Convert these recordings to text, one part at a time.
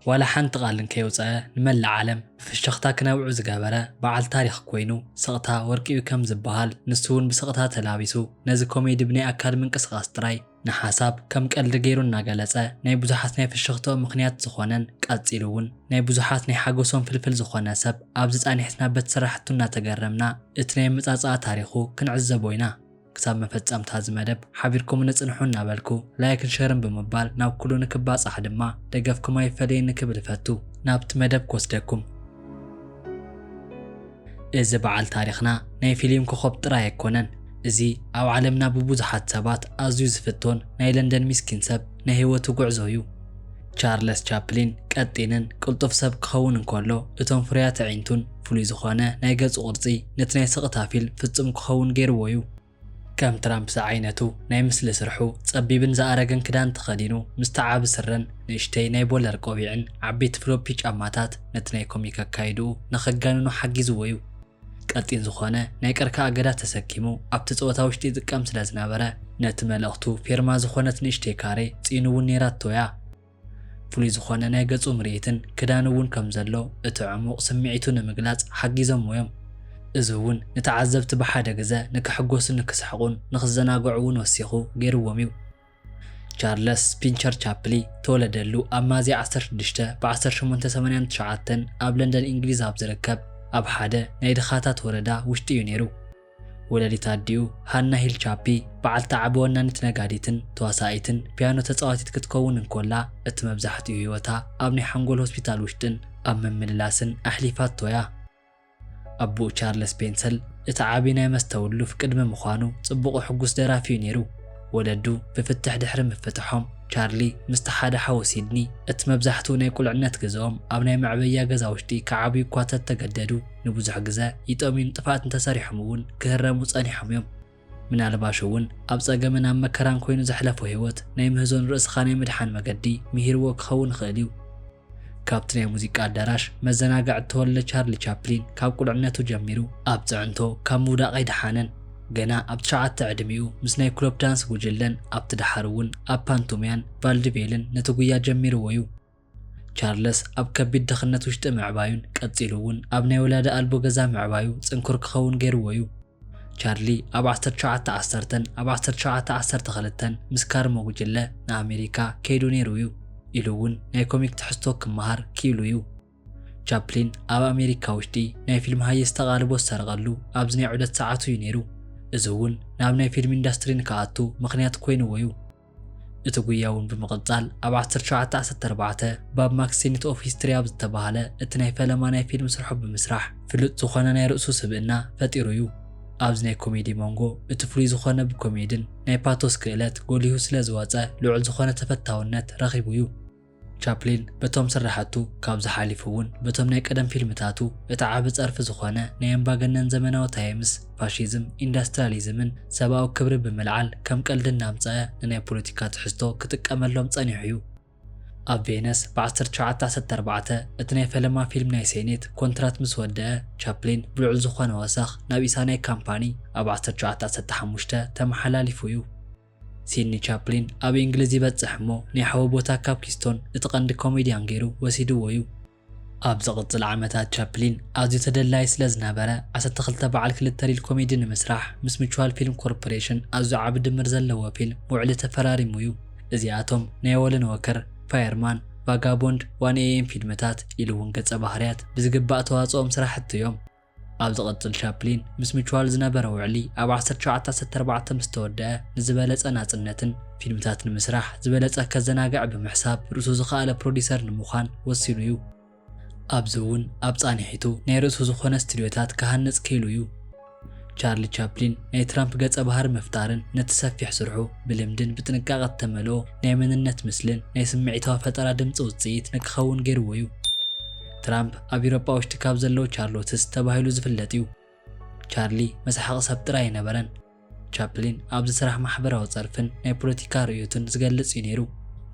ዋላ ሓንቲ ቃል እንከየውፀአ ንመላእ ዓለም ብፍሽኽታ ክነብዑ ዝገበረ በዓል ታሪኽ ኮይኑ፣ ስቕታ ወርቂ እዩ ከም ዝበሃል፣ ንሱ እውን ብስቕታ ተላቢሱ ነዚ ኮሜዲ ብናይ ኣካል ምንቅስቓስ ጥራይ ንሓሳብ ከም ቀልዲ ገይሩ እናገለጸ ናይ ብዙሓት ናይ ፍሽኽትኦም ምኽንያት ዝኾነን ቀጺሉ እውን ናይ ብዙሓት ናይ ሓጎሶም ፍልፍል ዝኾነ ሰብ ኣብዚ ጻኒሕትና በት ስራሕቱ እናተገረምና እቲ ናይ ኣመጻጽኣ ታሪኹ ክንዕዘቦ ኢና። ክሳብ መፈጸምታ እዚ መደብ ሓቢርኩም ንጽንሑ እናበልኩ ላይክን ሸርን ብምባል ናብ ኩሉ ንክባጻሕ ድማ ደገፍኩም ኣይፈለየኒ ክብል እፈቱ። ናብቲ መደብ ክወስደኩም። እዚ በዓል ታሪኽና ናይ ፊልም ኮኸብ ጥራይ ኣይኮነን። እዚ ኣብ ዓለምና ብብዙሓት ሰባት ኣዝዩ ዝፍቶን ናይ ለንደን ሚስኪን ሰብ ናይ ህይወቱ ጉዕዞ እዩ። ቻርለስ ቻፕሊን ቀጢንን ቅልጡፍ ሰብ ክኸውን እንከሎ፣ እቶም ፍሩያት ኣዒንቱን ፍሉይ ዝኾነ ናይ ገጹ ቅርጺ ነቲ ናይ ስቕታ ፊልም ፍጹም ክኸውን ገይርዎ እዩ። ከም ትራምፕ ዝዓይነቱ ናይ ምስሊ ስርሑ ጸቢብን ዝኣረገን ክዳን ተኸዲኑ፣ ምስቲ ዓቢ ስረን ንእሽተይ ናይ ቦለር ቆቢዕን ዓበይቲ ፍሎፒ ጫማታት ነቲ ናይ ኮሚክ ኣካይድኡ ንኸጋንኖ ሓጊዝዎ እዩ። ቀጢን ዝኾነ ናይ ቀርካ ኣገዳ ተሰኪሙ ኣብቲ ጸወታ ውሽጢ ይጥቀም ስለ ዝነበረ፣ ነቲ መልእኽቱ ፌርማ ዝኾነት ንእሽተይ ካሬ ጽኢኑ እውን ነይራቶ እያ። ፍሉይ ዝኾነ ናይ ገጹ ምርኢትን ክዳን እውን ከም ዘሎ እቲ ዕሙቕ ስምዒቱ ንምግላጽ ሓጊዞምዎ እዮም። እዚ እውን ንተዓዘብቲ ብሓደ ግዘ ንክሕጎሱን ንክስሕቑን ንክዘናግዑ እውን ወሲኹ ገይርዎም እዩ። ቻርለስ ስፒንቸር ቻፕሊ ተወለደሉ ኣብ ሚያዝያ ዓሰርተ ሽዱሽተ ብ ዓሰርተ ሸሞንተ ሰማንያን ትሽዓተን ኣብ ለንደን እንግሊዝ ኣብ ዝርከብ ኣብ ሓደ ናይ ድኻታት ወረዳ ውሽጢ እዩ ነይሩ። ወላዲት ኣዲኡ ሃና ሂል ቻፒ በዓልቲ ዓቢ ወናኒት ነጋዲትን ተዋሳኢትን ፒያኖ ተጻዋቲት ክትከውን እንኮላ፣ እቲ መብዛሕትኡ ህይወታ ኣብ ናይ ሓንጎል ሆስፒታል ውሽጥን ኣብ ምምልላስን ኣሕሊፋቶ እያ። ኣቦኡ ቻርለስ ቤንሰል እቲ ዓቢ ናይ መስተ ውሉፍ ቅድሚ ምዃኑ ጽቡቕ ሕጉስ ደራፊ እዩ ነይሩ። ወለዱ ብፍትሕ ድሕሪ ምፍትሖም፣ ቻርሊ ምስቲ ሓደ ሓዉ ሲድኒ እቲ መብዛሕትኡ ናይ ቁልዕነት ግዘኦም ኣብ ናይ መዕበያ ገዛ ውሽጢ ክዓብዩ እኳ ተተገደዱ፣ ንብዙሕ ግዘ ይጠምዩን ጥፍኣትን ተሰሪሖም እውን ክህረሙ ጸኒሖም እዮም። ምናልባሽ እውን ኣብ ጸገምን ኣብ መከራን ኮይኑ ዘሕለፎ ህይወት ናይ ምህዞን ርእስኻ ናይ ምድሓን መገዲ ምሂርዎ ክኸውን ይኽእል እዩ። ካብቲ ናይ ሙዚቃ ኣዳራሽ መዘናግዒ እተወልደ ቻርሊ ቻፕሊን ካብ ቁልዕነቱ ጀሚሩ ኣብ ጽዕንቶ ካብ ምውዳቕ ኣይደሓነን። ገና ኣብ ትሽዓተ ዕድሚኡ ምስ ናይ ክሎፕ ዳንስ ጉጅለን ኣብቲ ደሓር እውን ኣብ ፓንቶምያን ቫልድቬልን ነቲ ጉያ ጀሚርዎ እዩ። ቻርለስ ኣብ ከቢድ ድኽነት ውሽጢ ምዕባዩን ቀጺሉ እውን ኣብ ናይ ወላዲ ኣልቦ ገዛ ምዕባዩ ጽንኩር ክኸውን ገይርዎ እዩ። ቻርሊ ኣብ ዓሰርተ ትሽዓተ ዓሰርተን ኣብ ዓሰርተ ትሽዓተ ዓሰርተ ክልተን ምስ ካርሞ ጉጅለ ንኣሜሪካ ከይዱ ነይሩ እዩ ኢሉ እውን ናይ ኮሚክ ትሕዝቶ ክመሃር ክኢሉ እዩ። ቻፕሊን ኣብ ኣሜሪካ ውሽጢ ናይ ፊልም ሃየስቲ ኣቓልቦ ዝሰርቐሉ ኣብዚ ናይ ዑደት ሰዓቱ እዩ ነይሩ። እዚ እውን ናብ ናይ ፊልም ኢንዳስትሪ ንክኣቱ ምኽንያት ኮይንዎ እዩ። እቲ ጉያ እውን ብምቕጻል ኣብ ዓሰርተ ትሽዓተ ዓሰርተ ኣርባዕተ ባብ ማክስ ሴኒት ኦፍ ሂስትሪ ኣብ ዝተባህለ እቲ ናይ ፈለማ ናይ ፊልም ስርሑ ብምስራሕ ፍሉጥ ዝኾነ ናይ ርእሱ ስብእና ፈጢሩ እዩ። ኣብዚ ናይ ኮሜዲ መንጎ እቲ ፍሉይ ዝኾነ ብኮሜድን ናይ ፓቶስ ክእለት ጎሊሁ ስለ ዝወጸ ልዑል ዝኾነ ተፈታውነት ረኺቡ እዩ። ቻፕሊን በቶም ስራሕቱ ካብዚ ሓሊፉ እውን በቶም ናይ ቀደም ፊልምታቱ እቲ ዓቢ ጸርፊ ዝኾነ ናይ ኣምባገነን ዘመናዊ ታይምስ፣ ፋሺዝም፣ ኢንዳስትሪያሊዝምን ሰብኣዊ ክብሪ ብምልዓል ከም ቀልዲ እናምጸአ ንናይ ፖለቲካ ትሕዝቶ ክጥቀመሎም ጸኒሑ እዩ። ኣብ ቬነስ ብ ዓሰርተ ትሽዓተ ዓሰርተ ኣርባዕተ እቲ ናይ ፈለማ ፊልም ናይ ሴኔት ኮንትራት ምስ ወደአ፣ ቻፕሊን ብልዑል ዝኾነ ወሰኽ ናብ ኢሳ ናይ ካምፓኒ ኣብ ዓሰርተ ትሽዓተ ዓሰርተ ሓሙሽተ ተመሓላሊፉ እዩ። ሲድኒ ቻፕሊን ኣብ እንግሊዝ ይበጽሕ እሞ ናይ ሓዉ ቦታ ካብ ኪስቶን እቲ ቀንዲ ኮሜድያን ገይሩ ወሲድዎ እዩ። ኣብ ዝቕጽል ዓመታት ቻፕሊን ኣዝዩ ተደላዪ ስለ ዝነበረ ዓሰርተ ክልተ በዓል ክልተ ሪል ኮሜዲ ንምስራሕ ምስ ሚቹዋል ፊልም ኮርፖሬሽን ኣዝዩ ዓቢ ድምር ዘለዎ ፊልም ውዕሊ ተፈራሪሙ እዩ። እዚኣቶም ናይ ኦለን ዎከር፣ ፋየርማን፣ ቫጋቦንድ፣ ዋን ኤ ኤም ፊልምታት ኢሉ እውን ገጸ ባህርያት ብዝግባእ ተዋጽኦም ስራሕቲ እዮም። ኣብ ዝቕጽል ቻፕሊን ምስ ሚቹዋል ዝነበረ ውዕሊ ኣብ ዓሰርተ ትሽዓተ ዓሰርተ ኣርባዕተ ምስ ተወደአ ንዝበለጸ ናጽነትን ፊልምታት ንምስራሕ ዝበለጸ ከዘናግዕ ብምሕሳብ ርእሱ ዝኸኣለ ፕሮዲሰር ንምዃን ወሲኑ እዩ። ኣብዚ እውን ኣብ ጻንሒቱ ናይ ርእሱ ዝኾነ ስቱድዮታት ክሃንጽ ክኢሉ እዩ። ቻርሊ ቻፕሊን ናይ ትራምፕ ገጸ ባህሪ ምፍጣርን ነቲ ሰፊሕ ስርሑ ብልምድን ብጥንቃቐ እተመልኦ ናይ መንነት ምስልን ናይ ስምዒታዊ ፈጠራ ድምጺ ውጽኢት ንክኸውን ገይርዎ እዩ። ትራምፕ ኣብ ኤውሮጳ ውሽጢ ካብ ዘለዉ ቻርሎትስ ተባሂሉ ዝፍለጥ እዩ። ቻርሊ መሳሕቒ ሰብ ጥራይ ኣይነበረን። ቻፕሊን ኣብዚ ስራሕ ማሕበራዊ ጸርፍን ናይ ፖለቲካ ርእይቶን ዝገልጽ እዩ ነይሩ።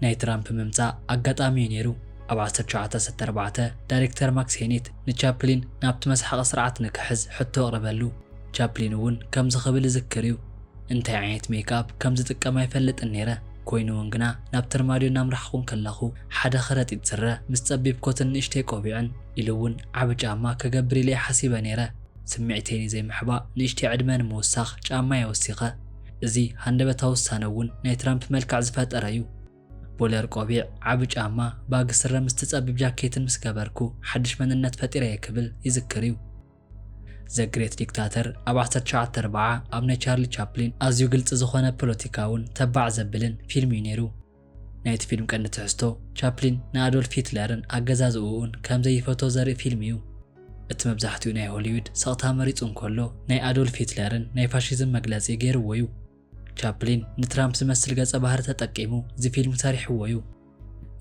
ናይ ትራምፕ ምምጻእ ኣጋጣሚ እዩ ነይሩ። ኣብ ዓሰርተ ትሽዓተ ዓሰርተ ኣርባዕተ ዳይሬክተር ማክስ ሄኔት ንቻፕሊን ናብቲ መሳሕቒ ስርዓት ንክሕዝ ሕቶ ኣቕረበሉ። ቻፕሊን እውን ከምዚ ክብል እዝክር እዩ፣ እንታይ ዓይነት ሜክኣፕ ከም ዝጥቀም ኣይፈልጥን ነይረ። ኮይኑ እውን ግና ናብ ተርማድዮ እናምራሕኹ እንከለኹ ሓደ ከረጢት ስረ ምስ ጸቢብ ኮትን ንእሽተይ ቆቢዕን ኢሉ እውን ዓቢ ጫማ ክገብር ኢለ ሓሲበ ነይረ። ስምዒተይ ንዘይምሕባእ ንእሽተይ ዕድመ ንምውሳኽ ጫማየ ወሲኸ። እዚ ሃንደበታዊ ውሳነ እውን ናይ ትራምፕ መልክዕ ዝፈጠረ እዩ። ቦለር ቆቢዕ፣ ዓቢ ጫማ፣ ባግ ስረ ምስ ትጸብብ ጃኬትን ምስ ገበርኩ ሓድሽ መንነት ፈጢረየ ክብል ይዝክር እዩ። ዘ ግሬት ዲክታተር ኣብ ዓሰርተ ትሽዓተ ኣርብዓ ኣብ ናይ ቻርሊ ቻፕሊን ኣዝዩ ግልጺ ዝኾነ ፖለቲካውን ተባዕ ዘብልን ፊልም እዩ ነይሩ። ናይቲ ፊልም ቀንዲ ትሕዝቶ ቻፕሊን ንኣዶልፍ ሂትለርን ኣገዛዝኡኡን ከም ዘይፈቶ ዘርኢ ፊልም እዩ። እቲ መብዛሕትኡ ናይ ሆሊውድ ስቕታ መሪጹ እንከሎ ናይ ኣዶልፍ ሂትለርን ናይ ፋሽዝም መግለጺ ገይርዎ እዩ። ቻፕሊን ንትራምፕ ዝመስል ገጸ ባህሪ ተጠቂሙ እዚ ፊልም ሰሪሕዎ እዩ።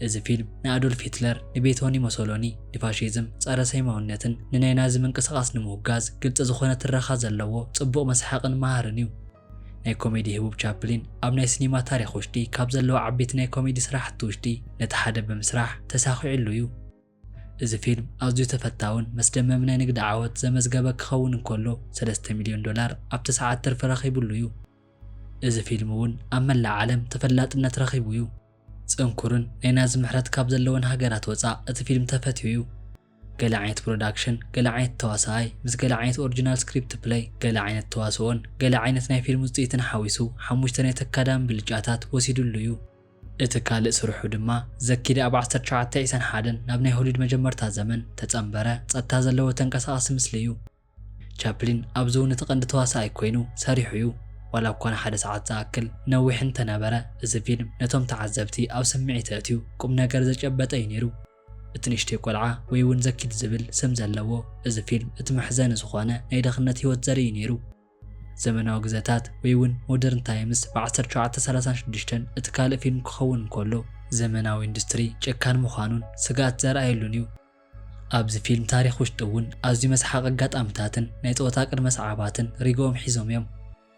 እዚ ፊልም ንኣዶልፍ ሂትለር፣ ንቤቶኒ ሞሶሎኒ፣ ንፋሽዝም፣ ጸረ ሰይማውነትን ንናይ ናዚ ምንቅስቓስ ንምውጋዝ ግልጺ ዝኾነ ትረኻ ዘለዎ ጽቡቕ መስሓቕን መሃርን እዩ። ናይ ኮሜዲ ህቡብ ቻፕሊን ኣብ ናይ ሲኒማ ታሪኽ ውሽጢ ካብ ዘለዉ ዓበይቲ ናይ ኮሜዲ ስራሕቲ ውሽጢ ነቲ ሓደ ብምስራሕ ተሳኺዕሉ እዩ። እዚ ፊልም ኣዝዩ ተፈታውን መስደመም ናይ ንግዲ ዓወት ዘመዝገበ ክኸውን እንከሎ ሰለስተ ሚልዮን ዶላር ኣብቲ ሰዓት ትርፊ ረኺቡሉ እዩ። እዚ ፊልም እውን ኣብ መላእ ዓለም ተፈላጥነት ረኺቡ እዩ። ጽንኩርን ናይ ናዚ ምሕረት ካብ ዘለወን ሃገራት ወጻእ እቲ ፊልም ተፈትዩ እዩ። ገለ ዓይነት ፕሮዳክሽን፣ ገለ ዓይነት ተዋሳኣይ ምስ ገለ ዓይነት ኦሪጂናል ስክሪፕት ፕለይ፣ ገለ ዓይነት ተዋስኦን ገለ ዓይነት ናይ ፊልም ውጽኢትን ሓዊሱ ሓሙሽተ ናይ ተካዳሚ ብልጫታት ወሲዱሉ እዩ። እቲ ካልእ ስርሑ ድማ ዘ ኪድ ኣብ ዓሰርተ ትሽዓተ ዒስራን ሓደን ናብ ናይ ሆሊውድ መጀመርታ ዘመን ተጸንበረ ጸጥታ ዘለዎ ተንቀሳቓሲ ምስሊ እዩ። ቻፕሊን ኣብዚ እውን እቲ ቀንዲ ተዋሳኣይ ኮይኑ ሰሪሑ እዩ። ዋላ እኳ ንሓደ ሰዓት ዝኣክል ነዊሕ እንተነበረ፣ እዚ ፊልም ነቶም ተዓዘብቲ ኣብ ስምዒት ኣእትዩ ቁም ነገር ዘጨበጠ እዩ ነይሩ። እቲ ንእሽተይ ቆልዓ ወይ እውን ዘ ኪድ ዝብል ስም ዘለዎ እዚ ፊልም እቲ መሕዘኒ ዝኾነ ናይ ድኽነት ህይወት ዘርኢ እዩ ነይሩ። ዘመናዊ ግዘታት ወይ እውን ሞደርን ታይምስ ብ ዓሰርተ ትሽዓተ ሰላሳን ሽዱሽተን እቲ ካልእ ፊልም ክኸውን እንከሎ፣ ዘመናዊ ኢንዱስትሪ ጨካን ምዃኑን ስግኣት ዘርኣየሉን እዩ። ኣብዚ ፊልም ታሪኽ ውሽጢ እውን ኣዝዩ መስሓቕ ኣጋጣምታትን ናይ ጸወታ ቅድመ ሰዓባትን ሪግኦም ሒዞም እዮም።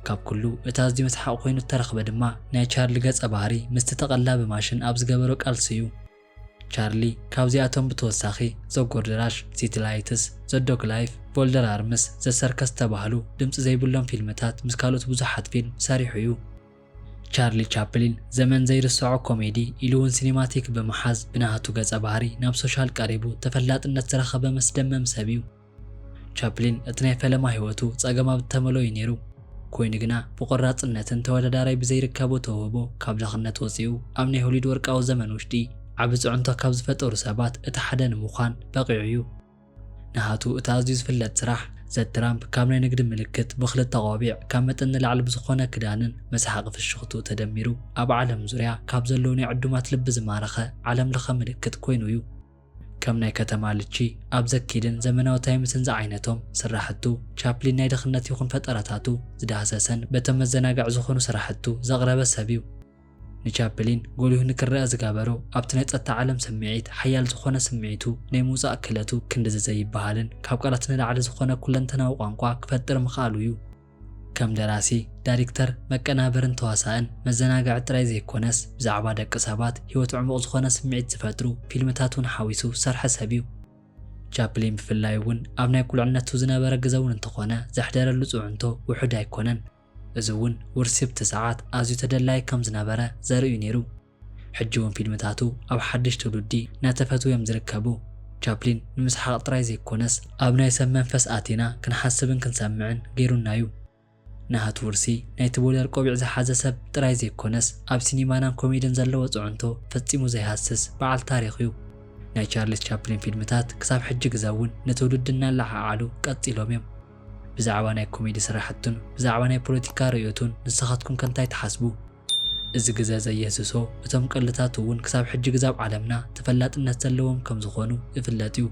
ካብ ኩሉ እቲ ኣዝዩ መስሓቕ ኮይኑ እተረኽበ ድማ ናይ ቻርሊ ገጸ ባህሪ ምስቲ ተቐላቢ ማሽን ኣብ ዝገበሮ ቃልሲ እዩ። ቻርሊ ካብዚኣቶም ብተወሳኺ ዘ ጎልድ ራሽ፣ ሲቲ ላይትስ፣ ዘ ዶግ ላይፍ፣ ቮልደር ኣርምስ፣ ዘ ሰርከስ ዝተባህሉ ድምጺ ዘይብሎም ፊልምታት ምስ ካልኦት ብዙሓት ፊልም ሰሪሑ እዩ። ቻርሊ ቻፕሊን ዘመን ዘይርስዖ ኮሜዲ ኢሉ እውን ሲኒማቲክ ብምሓዝ ብናቱ ገጸ ባህሪ ናብ ሶሻል ቀሪቡ ተፈላጥነት ዝረኸበ መስደመም ሰብ እዩ። ቻፕሊን እቲ ናይ ፈለማ ህይወቱ ጸገም ኣብ እተመልኦ እዩ ነይሩ። ኮይኑ ግና ብቆራጽነትን ተወዳዳራይ ብዘይርከቦ ተውህቦ ካብ ድኽነት ወጺኡ ኣብ ናይ ሆሊውድ ወርቃዊ ዘመን ውሽጢ ዓቢ ጽዕንቶ ካብ ዝፈጠሩ ሰባት እቲ ሓደ ንምዃን በቒዑ እዩ። ንሃቱ እቲ ኣዝዩ ዝፍለጥ ስራሕ ዘ ትራምፕ ካብ ናይ ንግዲ ምልክት ብኽልተ ቆቢዕ ካብ መጠን ንላዕሊ ብዝኾነ ክዳንን መስሓቒ ፍሽኽትኡ ተደሚሩ ኣብ ዓለም ዙርያ ካብ ዘለዉ ናይ ዕዱማት ልቢ ዝማረኸ ዓለም ለኸ ምልክት ኮይኑ እዩ። ከም ናይ ከተማ ልቺ ኣብ ዘ ኪድን ዘመናዊ ታይምስን ዝዓይነቶም ስራሕቱ ቻፕሊን ናይ ድኽነት ይኹን ፈጠራታቱ ዝዳህሰሰን በቶም መዘናግዒ ዝኾኑ ስራሕቱ ዘቕረበ ሰብ እዩ። ንቻፕሊን ጎሊሁ ንክረኣ ዝገበሮ ኣብቲ ናይ ጸጥታ ዓለም ስምዒት ሓያል ዝኾነ ስምዒቱ ናይ ምውጻእ ክእለቱ ክንድዚ ዘይበሃልን ካብ ቃላት ንላዕሊ ዝኾነ ኩለንተናዊ ቋንቋ ክፈጥር ምኽኣሉ እዩ። ከም ደራሲ፣ ዳይሬክተር፣ መቀናበርን ተዋሳእን መዘናግዒ ጥራይ ዘይኮነስ ብዛዕባ ደቂ ሰባት ህይወት ዕሙቕ ዝኾነ ስምዒት ዝፈጥሩ ፊልምታት እውን ሓዊሱ ዝሰርሐ ሰብ እዩ። ቻፕሊን ብፍላይ እውን ኣብ ናይ ቁልዕነቱ ዝነበረ ግዘ እውን እንተኾነ ዘሕደረሉ ጽዕንቶ ውሑድ ኣይኮነን። እዚ እውን ውርሲ ኣብቲ ሰዓት ኣዝዩ ተደላዪ ከም ዝነበረ ዘርኢ እዩ ነይሩ። ሕጂ እውን ፊልምታቱ ኣብ ሓድሽ ትውልዲ እናተፈትዉ እዮም ዝርከቡ። ቻፕሊን ንምስሓቕ ጥራይ ዘይኮነስ ኣብ ናይ ሰብ መንፈስ ኣቲና ክንሓስብን ክንሰምዕን ገይሩና እዩ። ናሃቱ ውርሲ ናይቲ ቦለር ቆቢዕ ዝሓዘ ሰብ ጥራይ ዘይኮነስ ኣብ ሲኒማናን ኮሜድን ዘለዎ ጽዕንቶ ፈጺሙ ዘይሃስስ በዓል ታሪኽ እዩ። ናይ ቻርልስ ቻፕሊን ፊልምታት ክሳብ ሕጂ ግዘ እውን ንትውልዲ እናለዓዓሉ ቀጺሎም እዮም። ብዛዕባ ናይ ኮሜዲ ስራሕቱን ብዛዕባ ናይ ፖለቲካ ርእይቱን ንስኻትኩም ከ እንታይ ትሓስቡ? እዚ ግዘ ዘየህስሶ እቶም ቀልድታቱ እውን ክሳብ ሕጂ ግዘ ኣብ ዓለምና ተፈላጥነት ዘለዎም ከም ዝኾኑ ይፍለጥ እዩ።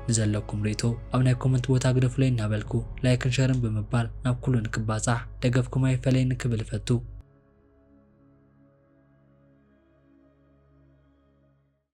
ንዘለኩም ርእይቶ ኣብ ናይ ኮመንት ቦታ ግደፉለይ እናበልኩ ላይክን ሸርን ብምባል ናብ ኩሉ ንክባጻሕ ደገፍኩም ኣይፈለየኒ ክብል እፈቱ።